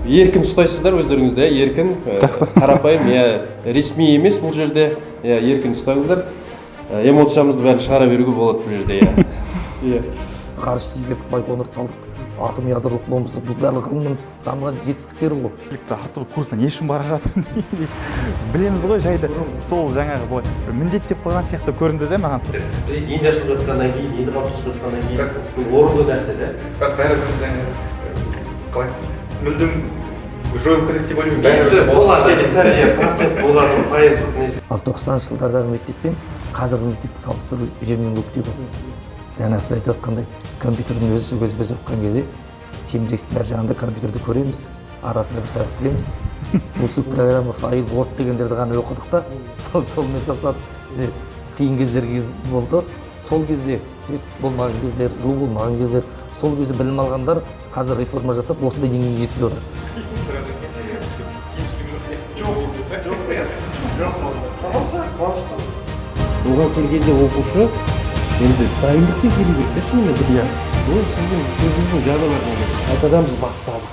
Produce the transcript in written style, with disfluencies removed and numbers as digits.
Еркін ұстайсыздар өздеріңізді, иә, еркін. Жақсы. Қарапайым, иә, ресми емес бұл жерде, иә, еркін ұстаңыздар. Эмоциямызды бәрін шығара беруге болады бұл жерде, иә. Ғарыш игердік, Байқоңырды салдық, атом ядролық бомбасы, бұл барлығы ғылымның дамыған жетістіктері ғой. Арттыру курсына не үшін бара жатыр, білеміз ғой жайды. Сол жаңағы былай бір міндеттеп қойған сияқты көрінді де маған. Біз енді ашылып жатқаннан кейін, енді қалыптасып жатқаннан кейін, бұл орынды нәрсе да. Бірақ бәрібір жаңағы, қалай айтсам, мүлдем жойылып кетеді деп ойлаймын. Енді болады, сәл, иә, процент болады ғой, пайыздық несі. Ал 90-шы жылдардағы мектеппен қазіргі мектепті салыстыру жер мен көктей ғой. Жаңа сіз айтып жатқандай, компьютердің өзі сол кезде біз оқыған кезде темірекстің ар жағында компьютерді көреміз, арасында бір сабақ білеміз, осы программа, файл, Word дегендерді ғана оқыдық та, сонымен тоқтадық. Қиын кездер кез болды. Сол кезде свет болмаған кездер, жылу болмаған кездер, сол кезде білім алғандар қазір реформа жасап, осындай деңгейге жеткізіп отыр. Жоқ, жоқ, тамаша, қуаныштымыз. Оған келгенде оқушы енді дайындықпен келу керек та, шынымен дұрыс. Ол сіздің сөзіңіздің жаны бар негізі. Қайтадан біз бастадық.